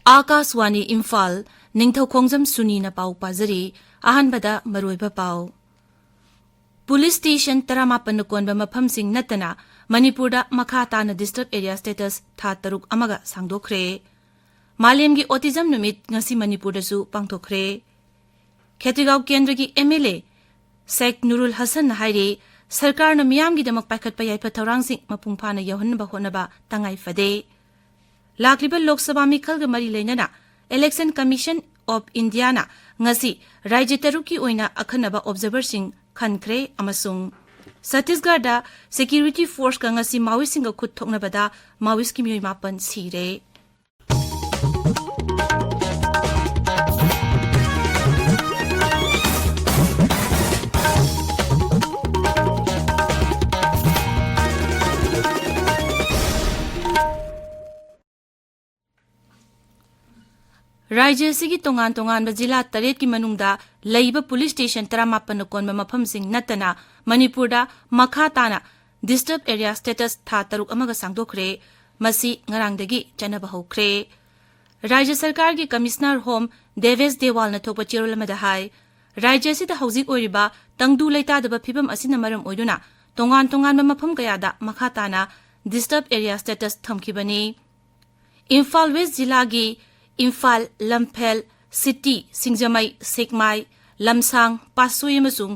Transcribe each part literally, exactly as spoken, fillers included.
ꯑꯥꯀꯥꯁꯋꯥꯅꯤ ꯏꯝꯐꯥꯜ, ꯅꯤꯡꯊꯧꯈꯣꯡꯖꯝ ꯁꯨꯅꯤꯅ ꯄꯥꯎ ꯄꯥꯖꯔꯤ꯫ ꯑꯍꯥꯟꯕꯗ ꯃꯔꯨꯑꯣꯏꯕ ꯄꯥꯎ꯫ ꯄꯨꯂꯤꯁ ꯁ꯭ꯇꯦꯁꯟ ꯇꯔꯥꯃꯥꯄꯟꯅ ꯀꯣꯟꯕ ꯃꯐꯝꯁꯤꯡ ꯅꯠꯇꯅ ꯃꯅꯤꯄꯨꯔꯗ ꯃꯈꯥ ꯇꯥꯅ ꯗꯤꯁꯇꯔꯕ ꯑꯦꯔꯤꯌꯥ ꯁ꯭ꯇꯦꯇꯁ ꯊꯥ ꯇꯔꯨꯛ ꯑꯃꯒ ꯁꯥꯡꯗꯣꯛꯈ꯭ꯔꯦ꯫ ꯃꯥꯂꯦꯝꯒꯤ ꯑꯣꯇꯤꯖꯝ ꯅꯨꯃꯤꯠ ꯉꯁꯤ ꯃꯅꯤꯄꯨꯔꯗꯁꯨ ꯄꯥꯡꯊꯣꯛꯈ꯭ꯔꯦ꯫ ꯈꯦꯇ꯭ꯔꯤꯒꯥꯎ ꯀꯦꯟꯗ꯭ꯔꯒꯤ ꯑꯦꯝ ꯑꯦꯜ ꯑꯦ ꯁꯦꯛ ꯅꯨꯔꯨꯜ ꯍꯁꯟꯅ ꯍꯥꯏꯔꯤ, ꯁꯔꯀꯥꯔꯅ ꯃꯤꯌꯥꯝꯒꯤꯗꯃꯛ ꯄꯥꯏꯈꯠꯄ ꯌꯥꯏꯐ ꯊꯧꯔꯥꯡꯁꯤꯡ ꯃꯄꯨꯡ ꯐꯥꯅ ꯌꯧꯍꯟꯅꯕ ꯍꯣꯠꯅꯕ ꯇꯉꯥꯏ ꯐꯗꯦ꯫ ꯂꯥꯛꯂꯤꯕ ꯂꯣꯛ ꯁꯚꯥ ꯃꯤꯈꯜꯒ ꯃꯔꯤ ꯂꯩꯅꯅ Election Commission of Indiaꯅ ꯉꯁꯤ ꯔꯥꯖ꯭ꯌ ꯇꯔꯨꯛꯀꯤ ꯑꯣꯏꯅ ꯑꯈꯟꯅꯕ ꯑꯣꯕꯖꯔꯚꯔꯁꯤꯡ ꯈꯟꯈ꯭ꯔꯦ ꯑꯃꯁꯨꯡ ꯁꯠꯇꯤꯁꯒꯔꯗ ꯁꯦꯀ꯭ꯌꯨꯔꯤꯇꯤ ꯐꯣꯔꯁꯀ ꯉꯁꯤ ꯃꯥꯋꯤꯁꯁꯤꯡꯒ ꯈꯨꯠ ꯊꯣꯛꯅꯕꯗ ꯃꯥꯋꯤꯁꯀꯤ ꯃꯤꯑꯣꯏ ꯃꯥꯄꯟ ꯁꯤꯔꯦ꯫ ꯔꯥꯖ꯭ꯌ ꯑꯁꯤꯒꯤ ꯇꯣꯉꯥꯟ ꯇꯣꯉꯥꯟꯕ ꯖꯤꯂꯥ ꯇꯔꯦꯠꯀꯤ ꯃꯅꯨꯡꯗ ꯂꯩꯕ ꯄꯨꯂꯤꯁ ꯁ꯭ꯇꯦꯁꯟ ꯇꯔꯥꯃꯥꯄꯟꯅ ꯀꯣꯟꯕ ꯃꯐꯝꯁꯤꯡ ꯅꯠꯇꯅ ꯃꯅꯤꯄꯨꯔꯗ ꯃꯈꯥ ꯇꯥꯅ ꯗꯤꯁꯇꯔꯕ ꯑꯦꯔꯤꯌꯥ ꯁ꯭ꯇꯦꯇꯁ ꯊꯥ ꯇꯔꯨꯛ ꯑꯃꯒ ꯁꯥꯡꯗꯣꯛꯈ꯭ꯔꯦ꯫ ꯃꯁꯤ ꯉꯔꯥꯡꯗꯒꯤ ꯆꯠꯅꯕ ꯍꯧꯈ꯭ꯔꯦ꯫ ꯔꯥꯖ꯭ꯌ ꯁꯔꯀꯥꯔꯒꯤ ꯀꯃꯤꯁꯅꯔ ꯍꯣꯝ ꯗꯦꯕꯦꯁ ꯗꯦꯋꯥꯜꯅ ꯊꯣꯛꯄ ꯆꯦꯔꯣꯜ ꯑꯃꯗ ꯍꯥꯏ, ꯔꯥꯖ꯭ꯌ ꯑꯁꯤꯗ ꯍꯧꯖꯤꯛ ꯑꯣꯏꯔꯤꯕ ꯇꯪꯗꯨ ꯂꯩꯇꯥꯗꯕ ꯐꯤꯕꯝ ꯑꯁꯤꯅ ꯃꯔꯝ ꯑꯣꯏꯗꯨꯅ ꯇꯣꯉꯥꯟ ꯇꯣꯉꯥꯟꯕ ꯃꯐꯝ ꯀꯌꯥꯗ ꯃꯈꯥ ꯇꯥꯅ ꯗꯤꯁꯇꯔꯕ ꯑꯦꯔꯤꯌꯥ ꯁ꯭ꯇꯦꯇꯁ ꯊꯝꯈꯤꯕꯅꯤ꯫ ꯏꯝꯐꯥꯜ ꯋꯦꯁ ꯖꯤꯂꯥꯒꯤ ꯏꯝꯐꯥꯜ, ꯂꯝꯐꯦꯜ, ꯁꯤꯇꯤ, ꯁꯤꯡꯖꯃꯩ, ꯁꯦꯛꯃꯥꯏ, ꯂꯝꯁꯥꯡ, ꯄꯥꯠꯁꯣꯏ ꯑꯃꯁꯨꯡ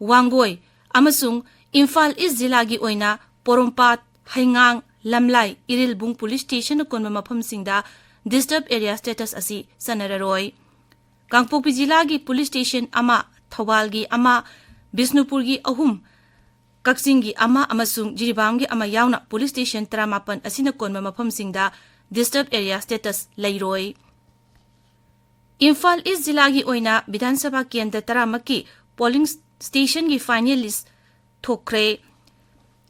ꯋꯥꯡꯒꯣꯏ ꯑꯃꯁꯨꯡ ꯏꯝꯐꯥꯜ ꯏꯁ ꯖꯤꯂꯥꯒꯤ ꯑꯣꯏꯅ ꯄꯣꯔꯣꯝꯄꯥꯠ, ꯍꯩꯉꯥꯡ, ꯂꯝꯂꯥꯏ, ꯏꯔꯤꯜꯕꯨꯡ ꯄꯨꯂꯤꯁ ꯁ꯭ꯇꯦꯁꯟꯅ ꯀꯣꯟꯕ ꯃꯐꯝꯁꯤꯡꯗ ꯗꯤꯁꯇꯔꯕ ꯑꯦꯔꯤꯌꯥ ꯁ꯭ꯇꯦꯇꯁ ꯑꯁꯤ ꯆꯠꯅꯔꯔꯣꯏ꯫ ꯀꯥꯡꯄꯣꯛꯄꯤ ꯖꯤꯂꯥꯒꯤ ꯄꯨꯂꯤꯁ ꯁ꯭ꯇꯦꯁꯟ ꯑꯃ, ꯊꯧꯕꯥꯜꯒꯤ ꯑꯃ, ꯕꯤꯁꯅꯨꯄꯨꯔꯒꯤ ꯑꯍꯨꯝ, ꯀꯛꯆꯤꯡꯒꯤ ꯑꯃ ꯑꯃꯁꯨꯡ ꯖꯤꯔꯤꯕꯥꯝꯒꯤ ꯑꯃ ꯌꯥꯎꯅ ꯄꯨꯂꯤꯁ ꯁ꯭ꯇꯦꯁꯟ ꯇꯔꯥꯃꯥꯄꯟ ꯑꯁꯤꯅ ꯀꯣꯟꯕ ꯃꯐꯝꯁꯤꯡꯗ ꯗꯤꯁꯇꯔꯕ ꯑꯦꯔꯤꯌꯥ ꯁ꯭ꯇꯦꯇꯁ ꯂꯩꯔꯣꯏ꯫ ꯏꯝꯐꯥꯜ ꯏꯁ ꯖꯤꯂꯥꯒꯤ ꯑꯣꯏꯅ ꯕꯤꯙꯥꯟ ꯁꯚꯥ ꯀꯦꯟꯗ꯭ꯔ ꯇꯔꯥꯃꯛꯀꯤ ꯄꯣꯂꯤꯡ ꯁ꯭ꯇꯦꯁꯟꯒꯤ ꯐꯥꯏꯅꯦꯜ ꯂꯤꯁ ꯊꯣꯛꯈ꯭ꯔꯦ꯫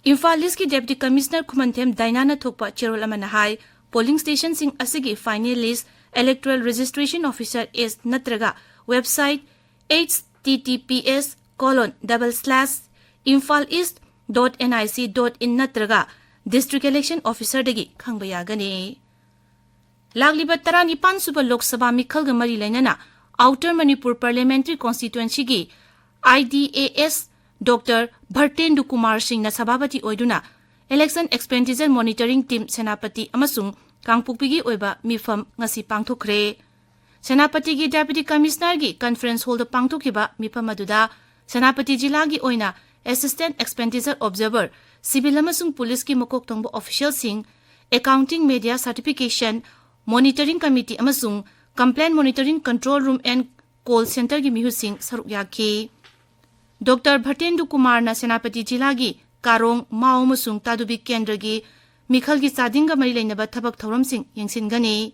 ꯏꯝꯐꯥꯜ ꯏꯁꯀꯤ ꯗꯦꯄꯨꯇꯤ ꯀꯃꯤꯁꯅꯔ ꯈꯨꯃꯟꯊꯦꯝ ꯗꯥꯏꯅꯥꯅ ꯊꯣꯛꯄ ꯆꯦꯔꯣꯜ ꯑꯃꯅ ꯍꯥꯏ, ꯄꯣꯂꯤꯡ ꯁ꯭ꯇꯦꯁꯟꯁꯤꯡ ꯑꯁꯤꯒꯤ ꯐꯥꯏꯅꯦꯜ ꯂꯤꯁ ꯏꯂꯦꯛꯇꯣꯔꯦꯜ ꯔꯦꯖꯤꯁꯇ꯭ꯔꯦꯁꯟ ꯑꯣꯐꯤꯁꯔ ꯑꯦꯁ ꯅꯠꯇ꯭ꯔꯒ website https colon double slash imphal east dot nic dot in ꯅꯠꯇ꯭ꯔꯒ ꯗꯤꯁꯇ꯭ꯔꯤꯛ ꯏꯂꯦꯛꯁꯟ ꯑꯣꯐꯤꯁꯔꯗꯒꯤ ꯈꯪꯕ ꯌꯥꯒꯅꯤ꯫ ꯂꯥꯛꯂꯤꯕ ꯇꯔꯥꯅꯤꯄꯥꯟ ꯁꯨꯕ ꯂꯣꯛ ꯁꯚꯥ ꯃꯤꯈꯜꯒ ꯃꯔꯤ ꯂꯩꯅꯅ Outer Manipur Parliamentary Constituencyꯒꯤ I D A S Doctor Bhartendu Kumar Singhꯅ ꯁꯚꯥꯄꯇꯤ ꯑꯣꯏꯗꯨꯅ Election Expenditure Monitoring Team Senapati ꯑꯃꯁꯨꯡ ꯀꯥꯡꯄꯣꯛꯄꯤꯒꯤ ꯑꯣꯏꯕ ꯃꯤꯐꯝ ꯉꯁꯤ ꯄꯥꯡꯊꯣꯛꯈ꯭ꯔꯦ꯫ ꯁꯦꯅꯥꯄꯇꯤꯒꯤ Deputy Commissionerꯒꯤ Conference Hallꯗ ꯄꯥꯡꯊꯣꯛꯈꯤꯕ ꯃꯤꯐꯝ ꯑꯗꯨꯗ ꯁꯦꯅꯥꯄꯇꯤ ꯖꯤꯂꯥꯒꯤ ꯑꯣꯏꯅ Assistant Expenditure Observer, Civil ꯑꯃꯁꯨꯡ Policeꯀꯤ ꯃꯀꯣꯛ ꯊꯣꯡꯕ officialꯁꯤꯡ, Accounting, Media Certification, Monitoring Committee ꯑꯃꯁꯨꯡ Complaint Monitoring Control Room and Call Centreꯒꯤ ꯃꯤꯍꯨꯠꯁꯤꯡ ꯁꯔꯨꯛ ꯌꯥꯈꯤ꯫ ꯗꯣꯛꯇꯔ ꯚꯔꯇꯦꯟꯗꯨ ꯀꯨꯃꯥꯔꯅ ꯁꯦꯅꯥꯄꯇꯤ ꯖꯤꯂꯥꯒꯤ ꯀꯥꯔꯣꯡ, ꯃꯥꯎ ꯑꯃꯁꯨꯡ ꯇꯥꯗꯨꯕꯤ ꯀꯦꯟꯗ꯭ꯔꯒꯤ ꯃꯤꯈꯜꯒꯤ ꯆꯥꯗꯤꯡꯒ ꯃꯔꯤ ꯂꯩꯅꯕ ꯊꯕꯛ ꯊꯧꯔꯝꯁꯤꯡ ꯌꯦꯡꯁꯤꯟꯒꯅꯤ꯫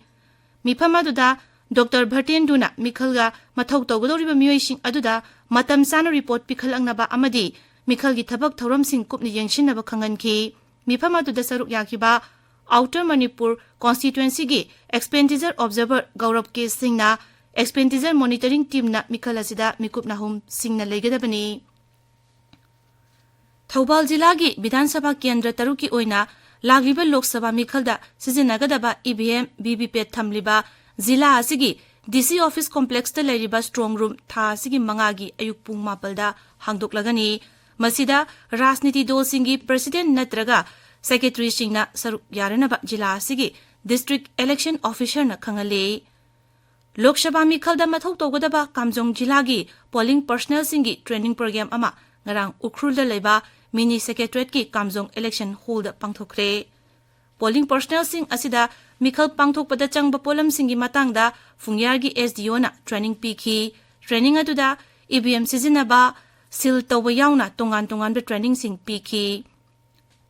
ꯃꯤꯐꯝ ꯑꯗꯨꯗ ꯗꯣꯛꯇꯔ ꯚꯔꯇꯦꯟꯗꯨꯅ ꯃꯤꯈꯜꯒ ꯃꯊꯧ ꯇꯧꯒꯗꯧꯔꯤꯕ ꯃꯤꯑꯣꯏꯁꯤꯡ ꯑꯗꯨꯗ ꯃꯇꯝ ꯆꯥꯅ report ꯄꯤꯈꯠꯂꯛꯅꯕ ꯑꯃꯗꯤ ꯃꯤꯈꯜꯒꯤ ꯊꯕꯛ ꯊꯧꯔꯝꯁꯤꯡ ꯀꯨꯞꯅ ꯌꯦꯡꯁꯤꯟꯅꯕ ꯈꯪꯍꯟꯈꯤ꯫ ꯃꯤꯐꯝ ꯑꯗꯨꯗ ꯁꯔꯨꯛ ꯌꯥꯈꯤꯕ Outer Manipur Constituencyꯒꯤ Expenditure Observer ꯒꯧꯔꯕ ꯀꯦ ꯁꯤꯡꯅ Expenditure Monitoring Teamꯅ ꯃꯤꯈꯜ ꯑꯁꯤꯗ ꯃꯤꯀꯨꯞ ꯅꯥꯍꯨꯝ ꯁꯤꯡꯅ ꯂꯩꯒꯗꯕꯅꯤ꯫ ꯊꯧꯕꯥꯜ ꯖꯤꯂꯥꯒꯤ ꯕꯤꯙꯥꯟ ꯁꯚꯥ ꯀꯦꯟꯗ꯭ꯔ ꯇꯔꯨꯛꯀꯤ ꯑꯣꯏꯅ ꯂꯥꯛꯂꯤꯕ ꯂꯣꯛ ꯁꯚꯥ ꯃꯤꯈꯜꯗ ꯁꯤꯖꯤꯟꯅꯒꯗꯕ E V M, V V P A T ꯊꯝꯂꯤꯕ ꯖꯤꯂꯥ ꯑꯁꯤꯒꯤ D C Office Complexꯇ ꯂꯩꯔꯤꯕ strong room ꯊꯥ ꯑꯁꯤꯒꯤ ꯃꯉꯥꯒꯤ ꯑꯌꯨꯛ ꯄꯨꯡ ꯃꯥꯄꯜꯗ ꯍꯥꯡꯗꯣꯛꯂꯒꯅꯤ꯫ ꯃꯁꯤꯗ ꯔꯥꯖꯅꯤꯇꯤ ꯗꯜꯁꯤꯡꯒꯤ president ꯅꯠꯇ꯭ꯔꯒ secretaryꯁꯤꯡꯅ ꯁꯔꯨꯛ ꯌꯥꯔꯅꯕ ꯖꯤꯂꯥ ꯑꯁꯤꯒꯤ District Election Officerꯅ ꯈꯪꯍꯜꯂꯤ꯫ ꯂꯣꯛ ꯁꯚꯥ ꯃꯤꯈꯜꯗ ꯃꯊꯧ ꯇꯧꯒꯗꯕ ꯀꯥꯝꯖꯣꯡ ꯖꯤꯂꯥꯒꯤ polling personnelꯁꯤꯡꯒꯤ training program ꯑꯃ ꯉꯔꯥꯡ ꯎꯈ꯭ꯔꯨꯜꯗ ꯂꯩꯕ Mini Secretariatꯀꯤ ꯀꯥꯝꯖꯣꯡ Election Hallꯗ ꯄꯥꯡꯊꯣꯛꯈ꯭ꯔꯦ꯫ Polling personnelꯁꯤꯡ ꯑꯁꯤꯗ ꯃꯤꯈꯜ ꯄꯥꯡꯊꯣꯛꯄꯗ ꯆꯪꯕ ꯄꯣꯠꯂꯝꯁꯤꯡꯒꯤ ꯃꯇꯥꯡꯗ ꯐꯨꯡꯌꯥꯔꯒꯤ S D Oꯅ training ꯄꯤꯈꯤ꯫ Training ꯑꯗꯨꯗ E V M ꯁꯤꯖꯤꯟꯅꯕ, seal ꯇꯧꯕ ꯌꯥꯎꯅ ꯇꯣꯉꯥꯟ ꯇꯣꯉꯥꯟꯕ trainingꯁꯤꯡ ꯄꯤꯈꯤ꯫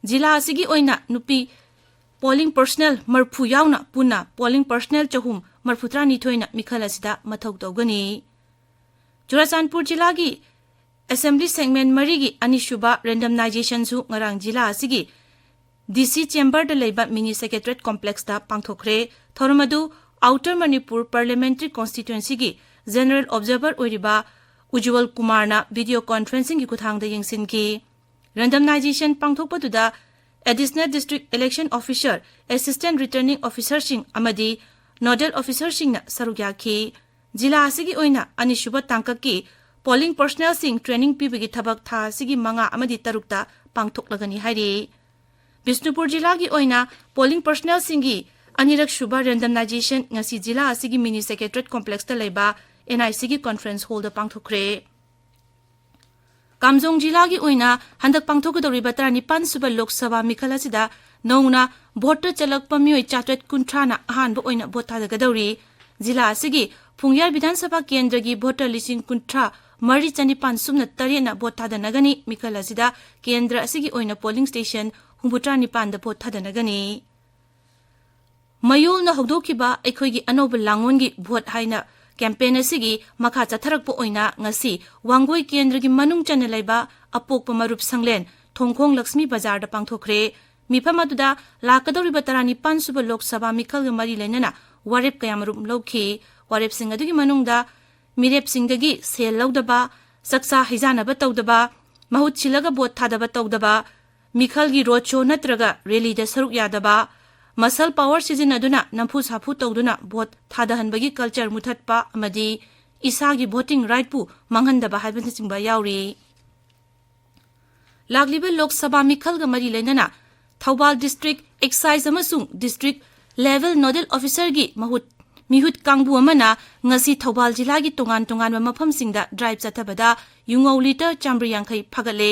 ꯖꯤꯂꯥ ꯑꯁꯤꯒꯤ ꯑꯣꯏꯅ ꯅꯨꯄꯤ polling personnel ꯃꯔꯤꯐꯨ ꯌꯥꯎꯅ ꯄꯨꯟꯅ polling personnel ꯆꯍꯨꯝ ꯃꯔꯤꯐꯨꯇꯔꯥꯅꯤꯊꯣꯏꯅ ꯃꯤꯈꯜ ꯑꯁꯤꯗ ꯃꯊꯧ ꯇꯧꯒꯅꯤ꯫ ꯆꯨꯔꯥꯆꯥꯟꯄꯨꯔ ꯖꯤꯂꯥꯒꯤ Assembly segment ꯃꯔꯤꯒꯤ ꯑꯅꯤꯁꯨꯕ randomizationꯁꯨ ꯉꯔꯥꯡ ꯖꯤꯂꯥ ꯑꯁꯤꯒꯤ D C chamberꯗ ꯂꯩꯕ Mini Secretariat Complexꯇ ꯄꯥꯡꯊꯣꯛꯈ꯭ꯔꯦ꯫ ꯊꯧꯔꯝ ꯑꯗꯨ Outer Manipur Parliamentary Constituencyꯒꯤ General Observer ꯑꯣꯏꯔꯤꯕ ꯎꯖꯋꯜ ꯀꯨꯃꯥꯔꯅ video conferencingꯒꯤ ꯈꯨꯠꯊꯥꯡꯗ ꯌꯦꯡꯁꯤꯟꯈꯤ꯫ Randomization ꯄꯥꯡꯊꯣꯛꯄꯗꯨꯗ additional district election officer, assistant returning ꯑꯣꯐꯤꯁꯥꯔꯁꯤꯡ ꯑꯃꯗꯤ ꯅꯣꯗꯦꯜ ꯑꯣꯐꯤꯁꯥꯔꯁꯤꯡꯅ ꯁꯔꯨꯛ ꯌꯥꯈꯤ꯫ ꯖꯤꯂꯥ ꯑꯁꯤꯒꯤ ꯑꯣꯏꯅ ꯑꯅꯤꯁꯨꯕ ꯇꯥꯡꯀꯛꯀꯤ ꯄꯣꯂꯤꯡ ꯄꯔꯁꯅꯦꯜꯁꯤꯡ ꯇ꯭ꯔꯦꯅꯤꯡ ꯄꯤꯕꯒꯤ ꯊꯕꯛ ꯊꯥ ꯑꯁꯤꯒꯤ ꯃꯉꯥ ꯑꯃꯗꯤ ꯇꯔꯨꯛꯇ ꯄꯥꯡꯊꯣꯛꯂꯒꯅꯤ ꯍꯥꯏꯔꯤ꯫ ꯕꯤꯁꯅꯨꯄꯨꯔ ꯖꯤꯂꯥꯒꯤ ꯑꯣꯏꯅ ꯄꯣꯂꯤꯡ ꯄꯔꯁꯅꯦꯜꯁꯤꯡꯒꯤ ꯑꯅꯤꯔꯛ ꯁꯨꯕ ꯔꯦꯟꯗꯝꯅꯥꯏꯖꯦꯁꯟ ꯉꯁꯤ ꯖꯤꯂꯥ ꯑꯁꯤꯒꯤ ꯃꯤꯅꯤ ꯁꯦꯀ꯭ꯔꯦꯇꯔꯤꯌꯦꯠ ꯀꯣꯝꯄ꯭ꯂꯦꯛꯁꯇ ꯂꯩꯕ ꯑꯦꯟ ꯑꯥꯏ ꯁꯤꯒꯤ ꯀꯣꯟꯐꯔꯦꯟꯁ ꯍꯣꯜꯗ ꯄꯥꯡꯊꯣꯛꯈ꯭ꯔꯦ꯫ ꯀꯥꯝꯖꯣꯡ ꯖꯤꯂꯥꯒꯤ ꯑꯣꯏꯅ ꯍꯟꯗꯛ ꯄꯥꯡꯊꯣꯛꯀꯗꯧꯔꯤꯕ ꯇꯔꯥꯅꯤꯄꯥꯟ ꯁꯨꯕ ꯂꯣꯛ ꯁꯚꯥ ꯃꯤꯈꯜ ꯑꯁꯤꯗ ꯅꯧꯅ ꯚꯣꯠꯇ ꯆꯠꯂꯛꯄ ꯃꯤꯑꯣꯏ ꯆꯥꯇ꯭ꯔꯦꯠ ꯀꯨꯟꯊ꯭ꯔꯥꯅ ꯑꯍꯥꯟꯕ ꯑꯣꯏꯅ ꯚꯣꯠ ꯊꯥꯗꯒꯗꯧꯔꯤ꯫ ꯖꯤꯂꯥ ꯑꯁꯤꯒꯤ ꯐꯨꯡꯌꯥꯔ ꯕꯤꯙꯥꯟ ꯁꯚꯥ ꯀꯦꯟꯗ꯭ꯔꯒꯤ ꯚꯣꯇꯔ ꯂꯤꯁꯤꯡ ꯀꯨꯟꯊ꯭ꯔꯥ ꯃꯔꯤ ꯆꯅꯤꯄꯥꯟ ꯁꯨꯞꯅ ꯇꯔꯦꯠꯅ ꯚꯣꯠ ꯊꯥꯗꯅꯒꯅꯤ꯫ ꯃꯤꯈꯜ ꯑꯁꯤꯗ ꯀꯦꯟꯗ꯭ꯔ ꯑꯁꯤꯒꯤ ꯑꯣꯏꯅ ꯄꯣꯂꯤꯡ ꯁ꯭ꯇꯦꯁꯟ ꯍꯨꯝꯐꯨꯇꯔꯥ ꯅꯤꯄꯥꯟꯗ ꯚꯣꯠ ꯊꯥꯗꯅꯒꯅꯤ꯫ ꯃꯌꯣꯜꯅ ꯍꯧꯗꯣꯛꯈꯤꯕ ꯑꯩꯈꯣꯏꯒꯤ ꯑꯅꯧꯕ ꯂꯥꯡꯑꯣꯟꯒꯤ ꯚꯣꯠ ꯍꯥꯏꯅ ꯀꯦꯝꯄꯦꯟ ꯑꯁꯤꯒꯤ ꯃꯈꯥ ꯆꯠꯊꯔꯛꯄ ꯑꯣꯏꯅ ꯉꯁꯤ ꯋꯥꯡꯒꯣꯏ ꯀꯦꯟꯗ꯭ꯔꯒꯤ ꯃꯅꯨꯡ ꯆꯟꯅ ꯂꯩꯕ ꯑꯄꯣꯛꯄ ꯃꯔꯨꯞ ꯁꯪꯂꯦꯟ ꯊꯣꯡꯈꯣꯡ ꯂꯛꯁꯃꯤ ꯕꯖꯥꯔꯗ ꯄꯥꯡꯊꯣꯛꯈ꯭ꯔꯦ꯫ ꯃꯤꯐꯝ ꯑꯗꯨꯗ ꯂꯥꯛꯀꯗꯧꯔꯤꯕ ꯇꯔꯥꯅꯤꯄꯥꯟ ꯁꯨꯕ ꯂꯣꯛ ꯁꯚꯥ ꯃꯤꯈꯜꯒ ꯃꯔꯤ ꯂꯩꯅꯅ ꯋꯥꯔꯦꯞ ꯀꯌꯥꯃꯔꯨꯝ ꯂꯧꯈꯤ꯫ ꯋꯥꯔꯦꯞꯁꯤꯡ ꯑꯗꯨꯒꯤ ꯃꯅꯨꯡꯗ ꯃꯤꯔꯦꯞꯁꯤꯡꯗꯒꯤ ꯁꯦꯜ ꯂꯧꯗꯕ, ꯆꯥꯛꯆꯥ ꯍꯩꯖꯥꯟꯅꯕ ꯇꯧꯗꯕ, ꯃꯍꯨꯠ ꯁꯤꯜꯂꯒ ꯚꯣꯠ ꯊꯥꯗꯕ ꯇꯧꯗꯕ, ꯃꯤꯈꯜꯒꯤ ꯔꯣꯗ ꯁꯣ ꯅꯠꯇ꯭ꯔꯒ ꯔꯦꯂꯤꯗ ꯁꯔꯨꯛ ꯌꯥꯗꯕ, ꯃꯁꯜ ꯄꯥꯋꯔ ꯁꯤꯖꯤꯟꯅꯗꯨꯅ ꯅꯝꯐꯨ ꯁꯥꯐꯨ ꯇꯧꯗꯨꯅ ꯚꯣꯠ ꯊꯥꯗꯍꯟꯕꯒꯤ ꯀꯜꯆꯔ ꯃꯨꯊꯠꯄ ꯑꯃꯗꯤ ꯏꯁꯥꯒꯤ ꯚꯣꯇꯤꯡ ꯔꯥꯏꯠꯄꯨ ꯃꯥꯡꯍꯟꯗꯕ ꯍꯥꯏꯕꯅꯆꯤꯡꯕ ꯌꯥꯎꯔꯤ꯫ ꯂꯥꯛꯂꯤꯕ ꯂꯣꯛ ꯁꯚꯥ ꯃꯤꯈꯜꯒ ꯃꯔꯤ ꯂꯩꯅꯅ ꯊꯧꯕꯥꯜ ꯗꯤꯁꯇ꯭ꯔꯤꯛ ꯑꯦꯛꯁꯥꯏꯖ ꯑꯃꯁꯨꯡ ꯗꯤꯁꯇ꯭ꯔꯤꯛ ꯂꯦꯚꯦꯜ ꯅꯣꯗꯦꯜ ꯑꯣꯐꯤꯁꯥꯔꯒꯤ ꯃꯍꯨꯠ ꯃꯤꯍꯨꯠ ꯀꯥꯡꯕꯨ ꯑꯃꯅ ꯉꯁꯤ ꯊꯧꯕꯥꯜ ꯖꯤꯂꯥꯒꯤ ꯇꯣꯉꯥꯟ ꯇꯣꯉꯥꯟꯕ ꯃꯐꯝꯁꯤꯡꯗ ꯗ꯭ꯔꯥꯏꯚ ꯆꯠꯊꯕꯗ ꯌꯨꯉꯧ ꯂꯤꯇꯔ ꯆꯥꯝꯃꯔꯤ ꯌꯥꯡꯈꯩ ꯐꯥꯒꯠꯂꯦ꯫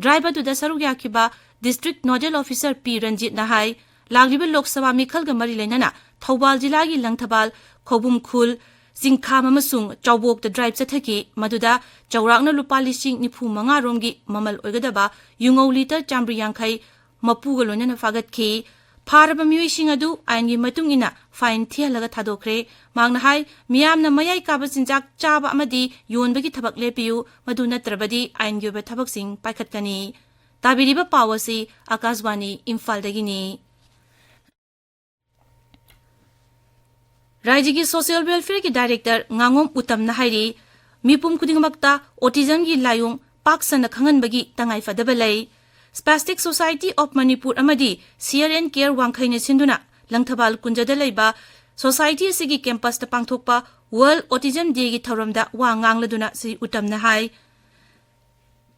ꯗ꯭ꯔꯥꯏꯚ ꯑꯗꯨꯗ ꯁꯔꯨꯛ ꯌꯥꯈꯤꯕ ꯗꯤꯁꯇ꯭ꯔꯤꯛ ꯅꯣꯗꯦꯜ ꯑꯣꯐꯤꯁꯥꯔ ꯄꯤ ꯔꯟꯖꯤꯠꯅ ꯍꯥꯏ, ꯂꯥꯛꯂꯤꯕ ꯂꯣꯛ ꯁꯚꯥ ꯃꯤꯈꯜꯒ ꯃꯔꯤ ꯂꯩꯅꯅ ꯊꯧꯕꯥꯜ ꯖꯤꯂꯥꯒꯤ ꯂꯪꯊꯕꯥꯜ, ꯈꯧꯕꯨꯝ ꯈꯨꯜ, ꯆꯤꯡꯈꯥꯝ ꯑꯃꯁꯨꯡ ꯆꯥꯎꯕꯣꯛꯇ ꯗ꯭ꯔꯥꯏꯚ ꯆꯠꯊꯈꯤ꯫ ꯃꯗꯨꯗ ꯆꯥꯎꯔꯥꯛꯅ ꯂꯨꯄꯥ ꯂꯤꯁꯤꯡ ꯅꯤꯐꯨ ꯃꯉꯥ ꯔꯣꯝꯒꯤ ꯃꯃꯜ ꯑꯣꯏꯒꯗꯕ ꯌꯨꯉꯧ ꯂꯤꯇꯔ ꯆꯥꯝꯃꯔꯤ ꯌꯥꯡꯈꯩ ꯃꯄꯨꯒ ꯂꯣꯏꯅꯅ ꯐꯥꯒꯠꯈꯤ꯫ ꯐꯥꯔꯕ ꯃꯤꯑꯣꯏꯁꯤꯡ ꯑꯗꯨ ꯑꯥꯏꯟꯒꯤ ꯃꯇꯨꯡ ꯏꯟꯅ ꯐꯥꯏꯟ ꯊꯤꯍꯜꯂꯒ ꯊꯥꯗꯣꯛꯈ꯭ꯔꯦ꯫ ꯃꯍꯥꯛꯅ ꯍꯥꯏ, ꯃꯤꯌꯥꯝꯅ ꯃꯌꯥꯏ ꯀꯥꯕ ꯆꯤꯟꯖꯥꯛ ꯆꯥꯕ ꯑꯃꯗꯤ ꯌꯣꯟꯕꯒꯤ ꯊꯕꯛ ꯂꯦꯞꯄꯤꯌꯨ, ꯃꯗꯨ ꯅꯠꯇ꯭ꯔꯕꯗꯤ ꯑꯥꯏꯟꯒꯤ ꯑꯣꯏꯕ ꯊꯕꯛꯁꯤꯡ ꯄꯥꯏꯈꯠꯀꯅꯤ꯫ ꯇꯥꯕꯤꯔꯤꯕ ꯄꯥꯎ ꯑꯁꯤ ꯑꯥꯀꯥꯁꯕꯥꯅꯤ ꯏꯝꯐꯥꯜꯗꯒꯤꯅꯤ꯫ ꯔꯥꯖ꯭ꯌꯒꯤ ꯁꯣꯁꯤꯌꯦꯜ ꯋꯦꯜꯐꯤꯌꯔꯒꯤ ꯗꯥꯏꯔꯦꯛꯇꯔ ꯉꯥꯉꯣꯝ ꯎꯇꯝꯅ ꯍꯥꯏꯔꯤ, ꯃꯤꯄꯨꯝ ꯈꯨꯗꯤꯡꯃꯛꯇ ꯑꯣꯇꯤꯖꯝꯒꯤ ꯂꯥꯏꯑꯣꯡ ꯄꯥꯛ ꯁꯟꯅ ꯈꯪꯍꯟꯕꯒꯤ ꯇꯉꯥꯏꯐꯗꯕ ꯂꯩ꯫ Spastic Society of Manipur ꯑꯃꯗꯤ C R N Care ꯋꯥꯡꯈꯩꯅ ꯁꯤꯟꯗꯨꯅ ꯂꯪꯊꯕꯥꯜ ꯀꯨꯟꯖꯗ ꯂꯩꯕ society ꯑꯁꯤꯒꯤ campus ꯇ ꯄꯥꯡꯊꯣꯛꯄ World Autism Day ꯒꯤ ꯊꯧꯔꯝꯗ ꯋꯥ ꯉꯥꯡꯂꯗꯨꯅ ꯁ꯭ꯔꯤ ꯎꯇꯝꯅ ꯍꯥꯏ,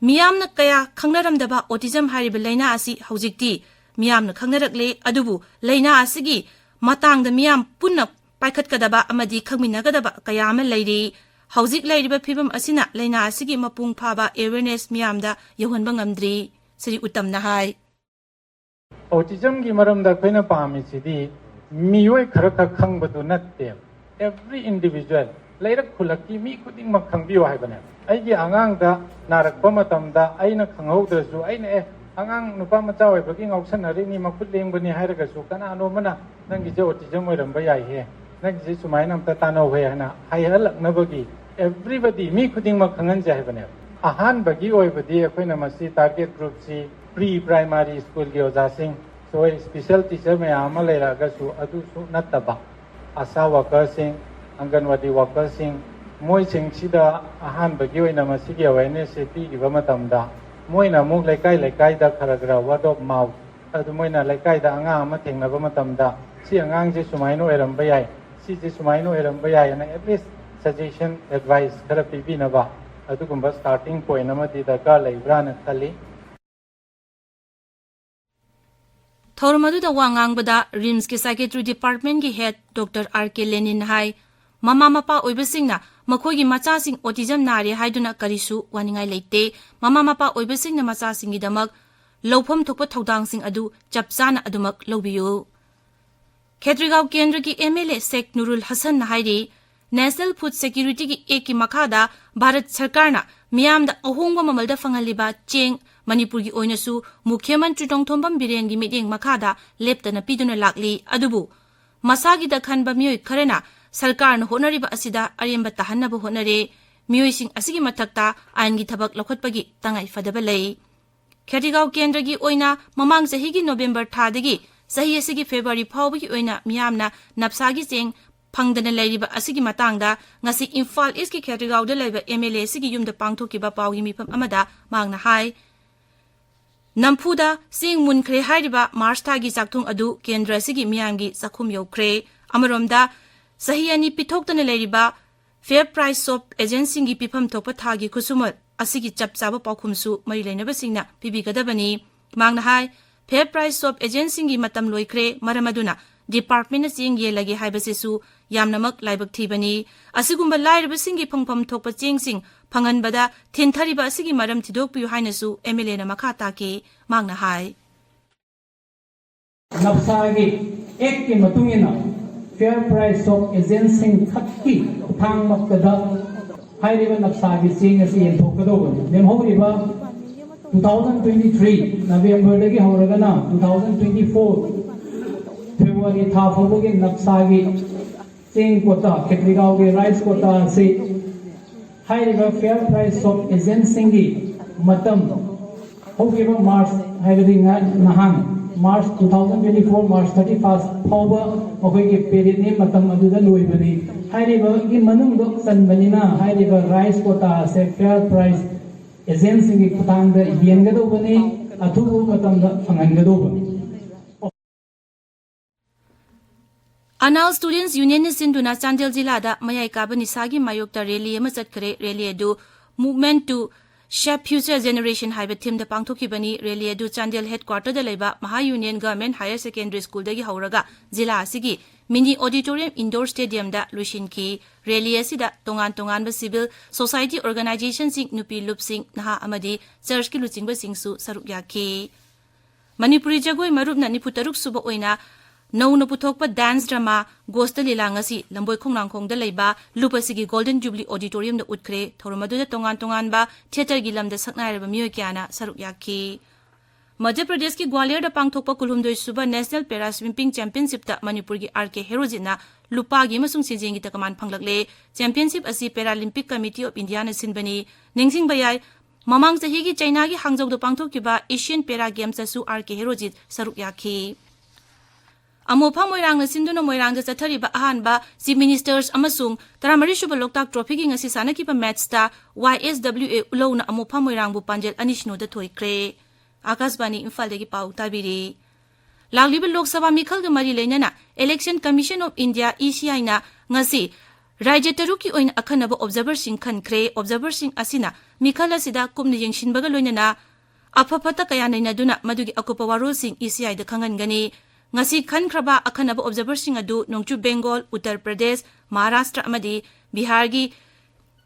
ꯃꯤꯌꯥꯝꯅ ꯀꯌꯥ ꯈꯪꯅꯔꯝꯗꯕ autism ꯍꯥꯏꯔꯤꯕ ꯂꯥꯏꯅꯥ ꯑꯁꯤ ꯍꯧꯖꯤꯛꯇꯤ ꯃꯤꯌꯥꯝꯅ ꯈꯪꯅꯔꯛꯂꯦ꯫ ꯑꯗꯨꯕꯨ ꯂꯥꯏꯅꯥ ꯑꯁꯤꯒꯤ ꯃꯇꯥꯡꯗ ꯃꯤꯌꯥꯝ ꯄꯨꯟꯅ ꯄꯥꯏꯈꯠꯀꯗꯕ ꯑꯃꯗꯤ ꯈꯪꯃꯤꯟꯅꯒꯗꯕ ꯀꯌꯥ ꯑꯃ ꯂꯩꯔꯤ꯫ ꯍꯧꯖꯤꯛ ꯂꯩꯔꯤꯕ ꯐꯤꯕꯝ ꯑꯁꯤꯅ ꯂꯥꯏꯅꯥ ꯑꯁꯤꯒꯤ ꯃꯄꯨꯡ ꯐꯥꯕ awareness ꯃꯤꯌꯥꯝꯗ ꯌꯧꯍꯟꯕ ꯉꯝꯗ꯭ꯔꯤ, ꯁ꯭ꯔꯤ ꯎꯇꯝꯅ ꯍꯥꯏ꯫ Autism ꯒꯤ ꯃꯔꯝꯗ ꯑꯩꯈꯣꯏꯅ ꯄꯥꯝꯃꯤꯁꯤꯗꯤ ꯃꯤꯑꯣꯏ ꯈꯔ ꯈꯛ ꯈꯪꯕꯗꯨ ꯅꯠꯇꯦ꯫ Every individual, ꯂꯩꯔꯛ ꯈꯨꯜꯂꯛꯀꯤ ꯃꯤ ꯈꯨꯗꯤꯡꯃꯛ ꯈꯪꯕꯤꯌꯨ ꯍꯥꯏꯕꯅꯦ꯫ ꯑꯩꯒꯤ ꯑꯉꯥꯡꯗ ꯅꯥꯔꯛꯄ ꯃꯇꯝꯗ ꯑꯩꯅ ꯈꯪꯍꯧꯗ꯭ꯔꯁꯨ, ꯑꯩꯅ "ꯑꯦ, ꯑꯉꯥꯡ ꯅꯨꯄꯥ ꯃꯆꯥ ꯑꯣꯏꯕꯒꯤ ꯉꯥꯎꯁꯟꯅꯔꯤꯅꯤ, ꯃꯈꯨꯠ ꯂꯦꯡꯕꯅꯤ" ꯍꯥꯏꯔꯒꯁꯨ, ꯀꯅꯥꯅꯣ ꯑꯃꯅ "ꯅꯪꯒꯤꯁꯦ autism ꯑꯣꯏꯔꯝꯕ ꯌꯥꯏꯍꯦ, ꯅꯪꯒꯤꯁꯦ ꯁꯨꯃꯥꯏꯅ ꯑꯝꯇ ꯇꯥꯟꯅꯧꯍꯦ" ꯍꯥꯏꯅ ꯍꯥꯏꯍꯜꯂꯛꯅꯕꯒꯤ, everybody, ꯃꯤ ꯈꯨꯗꯤꯡꯃꯛ ꯈꯪꯍꯟꯁꯦ ꯍꯥꯏꯕꯅꯦꯕ꯫ ꯑꯍꯥꯟꯕꯒꯤ ꯑꯣꯏꯕꯗꯤ ꯑꯩꯈꯣꯏꯅ ꯃꯁꯤ target group ꯁꯤ pre primary school ꯒꯤ ꯑꯣꯖꯥꯁꯤꯡ, ꯑꯩꯈꯣꯏ special teacher ꯃꯌꯥꯝ ꯑꯃ ꯂꯩꯔꯛꯑꯒꯁꯨ, ꯑꯗꯨꯁꯨ ꯅꯠꯇꯕ, ASHA worker ꯁꯤꯡ, ꯑꯪꯒꯟꯋꯥꯗꯤ worker ꯁꯤꯡ, ꯃꯣꯏꯁꯤꯡꯁꯤꯗ ꯑꯍꯥꯟꯕꯒꯤ ꯑꯣꯏꯅ ꯃꯁꯤꯒꯤ awareness ꯁꯦ ꯄꯤꯈꯤꯕ ꯃꯇꯝꯗ, ꯃꯣꯏꯅ ꯑꯃꯨꯛ ꯂꯩꯀꯥꯏ ꯂꯩꯀꯥꯏꯗ ꯈꯔ ꯈꯔ word of mouth, ꯑꯗꯨ ꯃꯣꯏꯅ ꯂꯩꯀꯥꯏꯗ ꯑꯉꯥꯡ ꯑꯃ ꯊꯦꯡꯅꯕ ꯃꯇꯝꯗ, "ꯁꯤ ꯑꯉꯥꯡꯁꯦ ꯁꯨꯃꯥꯏꯅ ꯑꯣꯏꯔꯝꯕ ꯌꯥꯏ, ꯁꯤꯁꯦ ꯁꯨꯃꯥꯏꯅ ꯑꯣꯏꯔꯝꯕ ꯌꯥꯏ" ꯍꯥꯏꯅ at least suggestion, advice ꯈꯔ ꯄꯤꯕꯤꯅꯕ ꯑꯗꯨꯒꯨꯝꯕ starting point ꯑꯃꯗꯤ ꯗꯔꯀꯥꯔ ꯂꯩꯕ꯭ꯔꯥꯅ ꯈꯜꯂꯤ꯫ ꯊꯧꯔꯝ ꯑꯗꯨꯗ ꯋꯥ ꯉꯥꯡꯕꯗ RIMS ꯀꯤ psychiatry department ꯀꯤ head Doctor R K Lenin ꯅ ꯍꯥꯏ, ꯃꯃꯥ ꯃꯄꯥ ꯑꯣꯏꯕꯁꯤꯡꯅ ꯃꯈꯣꯏꯒꯤ ꯃꯆꯥꯁꯤꯡ autism ꯅꯥꯔꯦ ꯍꯥꯏꯗꯨꯅ ꯀꯔꯤꯁꯨ ꯋꯥꯅꯤꯡꯉꯥꯏ ꯂꯩꯇꯦ꯫ ꯃꯃꯥ ꯃꯄꯥ ꯑꯣꯏꯕꯁꯤꯡꯅ ꯃꯆꯥꯁꯤꯡꯒꯤꯗꯃꯛ ꯂꯧꯐꯝ ꯊꯣꯛꯄ ꯊꯧꯗꯥꯡꯁꯤꯡ ꯑꯗꯨ ꯆꯞ ꯆꯥꯅ ꯑꯗꯨꯃꯛ ꯂꯧꯕꯤꯌꯨ꯫ ꯈꯦꯇ꯭ꯔꯤꯒꯥꯎ ꯀꯦꯟꯗ꯭ꯔꯒꯤ MLA ꯁꯦꯈ ꯅꯨꯔꯨꯜ ꯍꯁꯟꯅ ꯍꯥꯏꯔꯤ, National Food Security ꯒꯤ Act ꯀꯤ ꯃꯈꯥꯗ ꯚꯥꯔꯠ ꯁꯔꯀꯥꯔꯅ ꯃꯤꯌꯥꯝꯗ ꯑꯍꯣꯡꯕ ꯃꯃꯜꯗ ꯐꯪꯍꯜꯂꯤꯕ ꯆꯦꯡ ꯃꯅꯤꯄꯨꯔꯒꯤ ꯑꯣꯏꯅꯁꯨ ꯃꯨꯈ꯭ꯌ ꯃꯟꯇ꯭ꯔꯤ ꯅꯣꯡꯊꯣꯝꯕꯝ ꯕꯤꯔꯦꯟꯒꯤ ꯃꯤꯠꯌꯦꯡ ꯃꯈꯥꯗ ꯂꯦꯞꯇꯅ ꯄꯤꯗꯨꯅ ꯂꯥꯛꯂꯤ꯫ ꯑꯗꯨꯕꯨ ꯃꯁꯥꯒꯤꯗ ꯈꯟꯕ ꯃꯤꯑꯣꯏ ꯈꯔꯅ ꯁꯔꯀꯥꯔꯅ ꯍꯣꯠꯅꯔꯤꯕ ꯑꯁꯤꯗ ꯑꯔꯦꯝꯕ ꯇꯥꯍꯟꯅꯕ ꯍꯣꯠꯅꯔꯦ꯫ ꯃꯤꯑꯣꯏꯁꯤꯡ ꯑꯁꯤꯒꯤ ꯃꯊꯛꯇ ꯑꯥꯏꯟꯒꯤ ꯊꯕꯛ ꯂꯧꯈꯠꯄꯒꯤ ꯇꯉꯥꯏ ꯐꯗꯕ ꯂꯩ꯫ ꯈꯦꯇ꯭ꯔꯤꯒꯥꯎ ꯀꯦꯟꯗ꯭ꯔꯒꯤ ꯑꯣꯏꯅ ꯃꯃꯥꯡ ꯆꯍꯤꯒꯤ ꯅꯣꯕꯦꯝꯕꯔ ꯊꯥꯗꯒꯤ ꯆꯍꯤ ꯑꯁꯤꯒꯤ ꯐꯦꯕ꯭ꯔꯨꯋꯥꯔꯤ ꯐꯥꯎꯕꯒꯤ ꯑꯣꯏꯅ ꯃꯤꯌꯥꯝꯅ ꯅꯞꯁꯥꯒꯤ ꯆꯦꯡ ꯐꯪꯗꯅ ꯂꯩꯔꯤꯕ ꯑꯁꯤꯒꯤ ꯃꯇꯥꯡꯗ ꯉꯁꯤ ꯏꯝꯐꯥꯜ ꯏꯁꯀꯤ ꯈꯦꯇ꯭ꯔꯤꯒꯥꯎꯗ ꯂꯩꯕ MLA ꯑꯁꯤꯒꯤ ꯌꯨꯝꯗ ꯄꯥꯡꯊꯣꯛꯈꯤꯕ ꯄꯥꯎꯒꯤ ꯃꯤꯐꯝ ꯑꯃꯗ ꯃꯍꯥꯛꯅ ꯍꯥꯏ, ꯅꯝꯐꯨꯗ ꯆꯦꯡ ꯃꯨꯟꯈ꯭ꯔꯦ ꯍꯥꯏꯔꯤꯕ ꯃꯥꯔꯆ ꯊꯥꯒꯤ ꯆꯥꯛꯊꯨꯡ ꯑꯗꯨ ꯀꯦꯟꯗ꯭ꯔ ꯑꯁꯤꯒꯤ ꯃꯤꯌꯥꯝꯒꯤ ꯆꯥꯛꯈꯨꯝ ꯌꯧꯈ꯭ꯔꯦ꯫ ꯑꯃꯔꯣꯝꯗ, ꯆꯍꯤ ꯑꯅꯤ ꯄꯤꯊꯣꯛꯇꯅ ꯂꯩꯔꯤꯕ ꯐꯦꯌꯔ ꯄ꯭ꯔꯥꯏꯁ ꯁꯣꯞ ꯑꯦꯖꯦꯟꯁꯤꯡꯒꯤ ꯄꯤꯐꯝ ꯊꯣꯛꯄ ꯊꯥꯒꯤ ꯈꯨꯠꯁꯨꯃꯟ ꯑꯁꯤꯒꯤ ꯆꯞ ꯆꯥꯕ ꯄꯥꯎꯈꯨꯝꯁꯨ ꯃꯔꯤ ꯂꯩꯅꯕꯁꯤꯡꯅ ꯄꯤꯕꯤꯒꯗꯕꯅꯤ꯫ ꯃꯍꯥꯛꯅ ꯍꯥꯏ, ꯐꯦꯌꯔ ꯄ꯭ꯔꯥꯏꯁ ꯁꯣꯞ ꯑꯦꯖꯦꯟꯁꯤꯡꯒꯤ ꯃꯇꯝ ꯂꯣꯏꯈ꯭ꯔꯦ, ꯃꯔꯝ ꯑꯗꯨꯅ ꯗꯤꯄꯥꯔꯠꯃꯦꯟꯅ ꯆꯦꯡ ꯌꯦꯜꯂꯒꯦ ꯍꯥꯏꯕꯁꯤꯁꯨ ꯌꯥꯝꯅꯃꯛ ꯂꯥꯏꯕꯛ ꯊꯤꯕꯅꯤ꯫ ꯑꯁꯤꯒꯨꯝꯕ ꯂꯥꯏꯔꯕꯁꯤꯡꯒꯤ ꯐꯪꯐꯝ ꯊꯣꯛꯄ ꯆꯦꯡꯁꯤꯡ ꯐꯪꯍꯟꯕꯗ ꯊꯤꯟꯊꯔꯤꯕ ꯑꯁꯤꯒꯤ ꯃꯔꯝ ꯊꯤꯗꯣꯛꯄꯤꯌꯨ ꯍꯥꯏꯅꯁꯨ ꯑꯦꯝ ꯑꯦꯜ ꯑꯦꯅ ꯃꯈꯥ ꯇꯥꯈꯤ꯫ ꯃꯍꯥꯛꯅ ꯍꯥꯏ, ꯅꯞꯁꯥꯒꯤ ꯑꯦꯛꯀꯤ ꯃꯇꯨꯡ ꯏꯟꯅ ꯐꯤꯌꯔ ꯄ꯭ꯔꯥꯏꯁ ꯁꯣꯞ ꯑꯦꯖꯦꯟꯁꯤꯡ ꯈꯛꯀꯤ ꯈꯨꯠꯊꯥꯡꯃꯛꯇꯗ ꯍꯥꯏꯔꯤꯕ ꯅꯞꯁꯥꯒꯤ ꯆꯦꯡ ꯑꯁꯤ ꯌꯦꯟꯊꯣꯛꯀꯗꯧꯕꯅꯤ꯫ ꯂꯦꯝꯍꯧꯔꯤꯕ two thousand twenty three ꯅꯕꯦꯝꯕꯔꯗꯒꯤ ꯍꯧꯔꯒꯅ two thousand twenty four February ꯊꯥ ꯐꯥꯎꯕꯒꯤ ꯅꯞꯁꯥꯒꯤ ꯆꯦꯡ ꯀꯣꯇꯥ, ꯈꯦꯇ꯭ꯔꯤꯒꯥꯎꯒꯤ ꯔꯥꯏꯁ ꯀꯣꯇꯥ ꯑꯁꯤ ꯍꯥꯏꯔꯤꯕ ꯐꯤꯌꯔ ꯄ꯭ꯔꯥꯏꯁ ꯁꯣꯞ ꯑꯦꯖꯦꯟꯁꯤꯡꯒꯤ ꯃꯇꯝ ꯍꯧꯈꯤꯕ ꯃꯥꯔꯆ, ꯍꯥꯏꯕꯗꯤ ꯉ-, ꯅꯍꯥꯟ March two thousand twenty four, March thirty first ꯐꯥꯎꯕ ꯃꯈꯣꯏꯒꯤ ꯄꯦꯔꯤꯌꯠꯅꯤ, ꯃꯇꯝ ꯑꯗꯨꯗ ꯂꯣꯏꯕꯅꯤ꯫ ꯍꯥꯏꯔꯤꯕꯒꯤ ꯃꯅꯨꯡꯗ ꯆꯟꯕꯅꯤꯅ ꯍꯥꯏꯔꯤꯕ ꯔꯥꯏꯁ ꯀꯣꯇꯥ ꯑꯁꯦ ꯐꯤꯌꯔ ꯄ꯭ꯔꯥꯏꯁ ꯑꯦꯖꯦꯟꯁꯤꯡꯒꯤ ꯈꯨꯠꯊꯥꯡꯗ ꯌꯦꯟꯒꯗꯧꯕꯅꯤ, ꯑꯊꯨꯕ ꯃꯇꯝꯗ ꯐꯪꯍꯟꯒꯗꯧꯕꯅꯤ꯫ ꯑꯅꯥꯜ ꯁ꯭ꯇꯨꯗꯦꯟꯠꯁ ꯌꯨꯅꯤꯌꯟꯅ ꯁꯤꯟꯗꯨꯅ ꯆꯥꯟꯗꯦꯜ ꯖꯤꯂꯥꯗ ꯃꯌꯥꯏ ꯀꯥꯕ ꯅꯤꯁꯥꯒꯤ ꯃꯥꯌꯣꯛꯇ ꯔꯦꯂꯤ ꯑꯃ ꯆꯠꯈ꯭ꯔꯦ꯫ ꯔꯦꯂꯤ ꯑꯗꯨ Movement to Shape Future Generation ꯍꯥꯏꯕ ꯊꯤꯝꯗ ꯄꯥꯡꯊꯣꯛꯈꯤꯕꯅꯤ꯫ ꯔꯦꯂꯤ ꯑꯗꯨ ꯆꯥꯟꯗꯦꯜ ꯍꯦꯗꯀ꯭ꯋꯥꯇꯔꯗ ꯂꯩꯕ ꯃꯍꯥ ꯌꯨꯅꯤꯌꯟ ꯒꯚꯔꯟꯃꯦꯟꯠ ꯍꯥꯌꯔ ꯁꯦꯀꯦꯟꯗꯔꯤ ꯁ꯭ꯀꯨꯜꯗꯒꯤ ꯍꯧꯔꯒ ꯖꯤꯂꯥ ꯑꯁꯤꯒꯤ ꯃꯤꯅꯤ ꯑꯣꯗꯤꯇꯣꯔꯤꯌꯝ ꯏꯟꯗꯣꯔ ꯁ꯭ꯇꯦꯗꯤꯌꯝꯗ ꯂꯣꯏꯁꯤꯟꯈꯤ꯫ ꯔꯦꯂꯤ ꯑꯁꯤꯗ ꯇꯣꯉꯥꯟ ꯇꯣꯉꯥꯟꯕ ꯁꯤꯚꯤꯜ ꯁꯣꯁꯥꯏꯇꯤ ꯑꯣꯔꯒꯅꯥꯏꯖꯦꯁꯟꯁꯤꯡ, ꯅꯨꯄꯤ ꯂꯨꯞꯁꯤꯡ, ꯅꯍꯥ ꯑꯃꯗꯤ ꯆꯔꯆꯀꯤ ꯂꯨꯆꯤꯡꯕꯁꯤꯡꯁꯨ ꯁꯔꯨꯛ ꯌꯥꯈꯤ꯫ ꯃꯅꯤꯄꯨꯔꯤ ꯖꯒꯣꯏ ꯃꯔꯨꯞꯅ ꯅꯤꯐꯨ ꯇꯔꯨꯛ ꯁꯨꯕ ꯑꯣꯏꯅ ꯅꯧꯅ ꯄꯨꯊꯣꯛꯄ ꯗꯥꯟꯁ ꯗ꯭ꯔꯃꯥ ꯒꯣꯁꯇ ꯂꯤꯂꯥ ꯉꯁꯤ ꯂꯝꯕꯣꯏ ꯈꯣꯡꯅꯥꯡꯈꯣꯡꯗ ꯂꯩꯕ ꯂꯨꯞ ꯑꯁꯤꯒꯤ ꯒꯣꯜꯗꯟ ꯖꯨꯕꯂꯤ ꯑꯣꯗꯤꯇꯣꯔꯤꯌꯝꯗ ꯎꯠꯈ꯭ꯔꯦ꯫ ꯊꯧꯔꯝ ꯑꯗꯨꯗ ꯇꯣꯉꯥꯟ ꯇꯣꯉꯥꯟꯕ ꯊꯤꯌꯦꯇꯔꯒꯤ ꯂꯝꯗ ꯁꯛꯅꯥꯏꯔꯕ ꯃꯤꯑꯣꯏ ꯀꯌꯥꯅ ꯁꯔꯨꯛ ꯌꯥꯈꯤ꯫ ꯃꯙ꯭ꯌ ꯄ꯭ꯔꯗꯦꯁꯀꯤ ꯒ꯭ꯋꯥꯂꯤꯌꯔꯗ ꯄꯥꯡꯊꯣꯛꯄ ꯀꯨꯟꯍꯨꯝꯗꯣꯏ ꯁꯨꯕ ꯅꯦꯁꯅꯦꯜ ꯄꯦꯔꯥ ꯁ꯭ꯋꯤꯝꯄꯤꯡ ꯆꯦꯝꯄꯤꯌꯟꯁꯤꯞꯇ ꯃꯅꯤꯄꯨꯔꯒꯤ ꯑꯥꯔ ꯀꯦ ꯍꯦꯔꯣꯖꯤꯠꯅ ꯂꯨꯄꯥꯒꯤ ꯑꯃꯁꯨꯡ ꯁꯦꯟꯖꯦꯡꯒꯤ ꯇꯀꯃꯥꯟ ꯐꯪꯂꯛꯂꯦ꯫ ꯆꯦꯝꯄꯤꯌꯟꯁꯤꯞ ꯑꯁꯤ ꯄꯦꯔꯥꯂꯤꯝꯄꯤꯛ ꯀꯃꯤꯇꯤ ꯑꯣꯐ ꯏꯟꯗꯤꯌꯥꯅ ꯁꯤꯟꯕꯅꯤ꯫ ꯅꯤꯡꯁꯤꯡꯕ ꯌꯥꯏ, ꯃꯃꯥꯡ ꯆꯍꯤꯒꯤ ꯆꯩꯅꯥꯒꯤ ꯍꯥꯡꯖꯧꯗ ꯄꯥꯡꯊꯣꯛꯈꯤꯕ ꯑꯦꯁꯤꯌꯟ ꯄꯦꯔꯥ ꯒꯦꯝꯁꯇꯁꯨ ꯑꯥꯔ ꯀꯦ ꯍꯦꯔꯣꯖꯤꯠ ꯁꯔꯨꯛ ꯌꯥꯈꯤ꯫ ꯑꯃꯣꯐꯥ ꯃꯣꯏꯔꯥꯡꯅ ꯁꯤꯟꯗꯨꯅ ꯃꯣꯏꯔꯥꯡꯗ ꯆꯠꯊꯔꯤꯕ ꯑꯍꯥꯟꯕ ꯆꯤꯐ ꯃꯤꯅꯤꯁꯇꯔꯁ ꯑꯃꯁꯨꯡ ꯇꯔꯥꯃꯔꯤ ꯁꯨꯕ ꯂꯣꯛꯇꯥꯛ ꯇ꯭ꯔꯣꯐꯤꯒꯤ ꯉꯁꯤ ꯁꯥꯟꯅꯈꯤꯕ ꯃꯦꯠꯁꯇ ꯋꯥꯏ ꯑꯦꯁ ꯗꯕ꯭ꯂꯤꯎ ꯑꯦ ꯎꯂꯧꯅ ꯑꯃꯣꯐꯥ ꯃꯣꯏꯔꯥꯡꯕꯨ ꯄꯥꯟꯖꯜ ꯑꯅꯤ ꯁꯤꯅꯣꯗ ꯊꯣꯏꯈ꯭ꯔꯦ꯫ ꯑꯥꯀꯥꯁꯕꯥꯅꯤ ꯏꯝꯐꯥꯜꯗꯒꯤ ꯄꯥꯎ ꯇꯥꯕꯤꯔꯤ꯫ ꯂꯥꯛꯂꯤꯕ ꯂꯣꯛ ꯁꯚꯥ ꯃꯤꯈꯜꯒ ꯃꯔꯤ ꯂꯩꯅꯅ Election Commission of India, E C I ꯅ ꯉꯁꯤ ꯔꯥꯖ꯭ꯌ ꯇꯔꯨꯛꯀꯤ ꯑꯣꯏꯅ ꯑꯈꯟꯅꯕ observerꯁꯤꯡ ꯈꯟꯈ꯭ꯔꯦ꯫ Observerꯁꯤꯡ ꯑꯁꯤꯅ ꯃꯤꯈꯜ ꯑꯁꯤꯗ ꯀꯨꯞꯅ ꯌꯦꯡꯁꯤꯟꯕꯒ ꯂꯣꯏꯅꯅ ꯑꯐ ꯐꯠꯇ ꯀꯌꯥ ꯅꯩꯅꯗꯨꯅ ꯃꯗꯨꯒꯤ ꯑꯀꯨꯞꯄ ꯋꯥꯔꯣꯜꯁꯤꯡ E C I ꯗ ꯈꯪꯍꯟꯒꯅꯤ꯫ ꯉꯁꯤ ꯈꯟꯈ꯭ꯔꯕ ꯑꯈꯟꯅꯕ observerꯁꯤꯡ ꯑꯗꯨ ꯅꯣꯡꯆꯨꯞ ꯕꯦꯡꯒꯣꯜ, ꯎꯠꯇꯔ ꯄ꯭ꯔꯗꯦꯁ, ꯃꯍꯥꯔꯥꯁꯇ꯭ꯔ ꯑꯃꯗꯤ ꯕꯤꯍꯥꯔꯒꯤ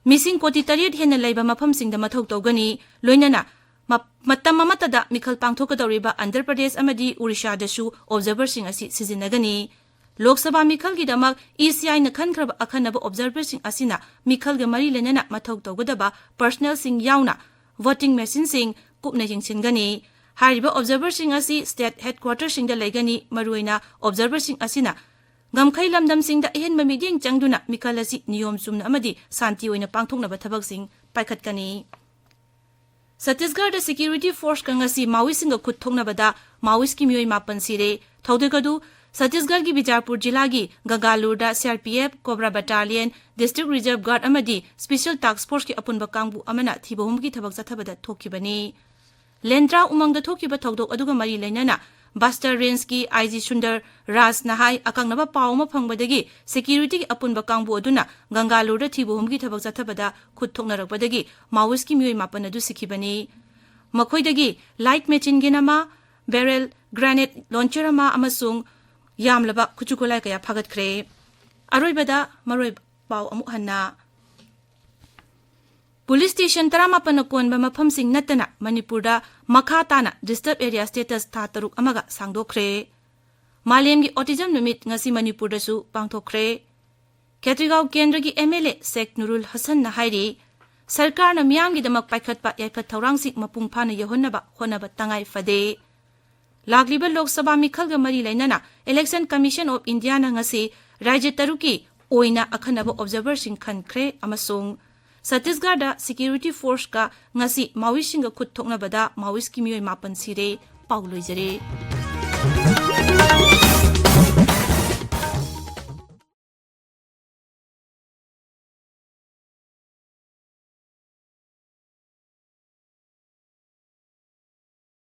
ꯃꯤꯁꯤꯡ ꯀꯣꯇꯤ ꯇꯔꯦꯠ ꯍꯦꯟꯅ ꯂꯩꯕ ꯃꯐꯝꯁꯤꯡꯗ ꯃꯊꯧ ꯇꯧꯒꯅꯤ꯫ ꯂꯣꯏꯅꯅ ꯃ-, ꯃꯇꯝ ꯑꯃꯠꯇꯗ ꯃꯤꯈꯜ ꯄꯥꯡꯊꯣꯛꯀꯗꯧꯔꯤꯕ ꯑꯟꯙ꯭ꯔ ꯄ꯭ꯔꯗꯦꯁ ꯑꯃꯗꯤ ꯎꯔꯤꯁꯥꯗꯁꯨ observerꯁꯤꯡ ꯑꯁꯤ ꯁꯤꯖꯤꯟꯅꯒꯅꯤ꯫ Lok Sabha ꯃꯤꯈꯜꯒꯤꯗꯃꯛ E C I ꯅ ꯈꯟꯈ꯭ꯔꯕ ꯑꯈꯟꯅꯕ observerꯁꯤꯡ ꯑꯁꯤꯅ ꯃꯤꯈꯜꯒ ꯃꯔꯤ ꯂꯩꯅꯅ ꯃꯊꯧ ꯇꯧꯒꯗꯕ personnelꯁꯤꯡ ꯌꯥꯎꯅ voting machineꯁꯤꯡ ꯀꯨꯞꯅ ꯌꯦꯡꯁꯤꯟꯒꯅꯤ꯫ ꯍꯥꯏꯔꯤꯕ observerꯁꯤꯡ ꯑꯁꯤ state headquarterꯁꯤꯡꯗ ꯂꯩꯒꯅꯤ꯫ ꯃꯔꯨꯑꯣꯏꯅ observerꯁꯤꯡ ꯑꯁꯤꯅ ꯉꯝꯈꯩ ꯂꯝꯗꯝꯁꯤꯡꯗ ꯑꯍꯦꯟꯕ ꯃꯤꯠꯌꯦꯡ ꯆꯪꯗꯨꯅ ꯃꯤꯈꯜ ꯑꯁꯤ ꯅꯤꯌꯣꯝ ꯆꯨꯝꯅ ꯑꯃꯗꯤ ꯁꯥꯟꯇꯤ ꯑꯣꯏꯅ ꯄꯥꯡꯊꯣꯛꯅꯕ ꯊꯕꯛꯁꯤꯡ ꯄꯥꯏꯈꯠꯀꯅꯤ꯫ ꯁꯠꯇꯤꯁꯒꯔꯗ security forceꯀ ꯉꯁꯤ ꯃꯥꯑꯣꯏꯁꯤꯡꯒ ꯈꯨꯠ ꯊꯣꯛꯅꯕꯗ ꯃꯥꯑꯣꯏꯁꯀꯤ ꯃꯤꯑꯣꯏ ꯃꯥꯄꯟ ꯁꯤꯔꯦ꯫ ꯊꯧꯗꯣꯛ ꯑꯗꯨ ꯁꯠꯇꯤꯁꯒꯔꯒꯤ ꯕꯤꯖꯥꯄꯨꯔ ꯖꯤꯂꯥꯒꯤ ꯒꯪꯒꯥꯂꯨꯔꯗ C R P F, COBRA Battalion, District Reserve Guard ꯑꯃꯗꯤ Special Task Forceꯀꯤ ꯑꯄꯨꯟꯕ ꯀꯥꯡꯕꯨ ꯑꯃꯅ ꯊꯤꯕ ꯍꯨꯝꯕꯒꯤ ꯊꯕꯛ ꯆꯠꯊꯕꯗ ꯊꯣꯛꯈꯤꯕꯅꯤ꯫ ꯂꯦꯟꯗ꯭ꯔꯥ ꯎꯃꯪꯗ ꯊꯣꯛꯈꯤꯕ ꯊꯧꯗꯣꯛ ꯑꯗꯨꯒ ꯃꯔꯤ ꯂꯩꯅꯅ ꯕꯁꯇꯔ ꯔꯦꯟꯖꯀꯤ I G ꯁꯨꯟꯗꯔ ꯔꯥꯖꯅ ꯍꯥꯏ, ꯑꯀꯛꯅꯕ ꯄꯥꯎ ꯑꯃ ꯐꯪꯕꯗꯒꯤ securityꯒꯤ ꯑꯄꯨꯟꯕ ꯀꯥꯡꯕꯨ ꯑꯗꯨꯅ ꯒꯪꯒꯥꯂꯨꯔꯗ ꯊꯤꯕ ꯍꯨꯝꯕꯒꯤ ꯊꯕꯛ ꯆꯠꯊꯕꯗ ꯈꯨꯠ ꯊꯣꯛꯅꯔꯛꯄꯗꯒꯤ ꯃꯥꯑꯣꯏꯁꯀꯤ ꯃꯤꯑꯣꯏ ꯃꯥꯄꯟ ꯑꯗꯨ ꯁꯤꯈꯤꯕꯅꯤ꯫ ꯃꯈꯣꯏꯗꯒꯤ light machineꯒꯟ ꯑꯃ, barrel, grenade launcher ꯑꯃ ꯑꯃꯁꯨꯡ ꯌꯥꯝꯂꯕ ꯈꯨꯠꯁꯨ ꯈꯨꯠꯂꯥꯏ ꯀꯌꯥ ꯐꯥꯒꯠꯈ꯭ꯔꯦ꯫ ꯑꯔꯣꯏꯕꯗ ꯃꯔꯨꯑꯣꯏꯕ ꯄꯥꯎ ꯑꯃꯨꯛ ꯍꯟꯅ꯫ ꯄꯨꯂꯤꯁ ꯁ꯭ꯇꯦꯁꯟ ꯇꯔꯥꯃꯥꯄꯟꯅ ꯀꯣꯟꯕ ꯃꯐꯝꯁꯤꯡ ꯅꯠꯇꯅ ꯃꯅꯤꯄꯨꯔꯗ ꯃꯈꯥ ꯇꯥꯅ disturb area status ꯊꯥ ꯇꯔꯨꯛ ꯑꯃꯒ ꯁꯥꯡꯗꯣꯛꯈ꯭ꯔꯦ꯫ ꯃꯥꯂꯦꯝꯒꯤ autism ꯅꯨꯃꯤꯠ ꯉꯁꯤ ꯃꯅꯤꯄꯨꯔꯗꯁꯨ ꯄꯥꯡꯊꯣꯛꯈ꯭ꯔꯦ꯫ ꯈꯦꯇ꯭ꯔꯤꯒꯥꯎ ꯀꯦꯟꯗ꯭ꯔꯒꯤ M L A ꯁꯦꯈ ꯅꯨꯔꯨꯜ ꯍꯁꯟꯅ ꯍꯥꯏꯔꯤ, ꯁꯔꯀꯥꯔꯅ ꯃꯤꯌꯥꯝꯒꯤꯗꯃꯛ ꯄꯥꯏꯈꯠꯄ ꯌꯥꯏꯐ ꯊꯧꯔꯥꯡꯁꯤꯡ ꯃꯄꯨꯡ ꯐꯥꯅ ꯌꯧꯍꯟꯅꯕ ꯍꯣꯠꯅꯕ ꯇꯉꯥꯏ ꯐꯗꯦ꯫ ꯂꯥꯛꯂꯤꯕ ꯂꯣꯛ ꯁꯚꯥ ꯃꯤꯈꯜꯒ ꯃꯔꯤ ꯂꯩꯅꯅ Election Commission of Indiaꯅ ꯉꯁꯤ ꯔꯥꯖ꯭ꯌ ꯇꯔꯨꯛꯀꯤ ꯑꯣꯏꯅ ꯑꯈꯟꯅꯕ observerꯁꯤꯡ ꯈꯟꯈ꯭ꯔꯦ ꯑꯃꯁꯨꯡ ꯁꯠꯇꯤꯁꯒꯔꯗ security forceꯀ ꯉꯁꯤ ꯃꯥꯑꯣꯏꯁꯤꯡꯒ ꯈꯨꯠ ꯊꯣꯛꯅꯕꯗ ꯃꯥꯑꯣꯏꯁꯀꯤ ꯃꯤꯑꯣꯏ ꯃꯥꯄꯟ ꯁꯤꯔꯦ꯫ ꯄꯥꯎ ꯂꯣꯏꯖꯔꯦ꯫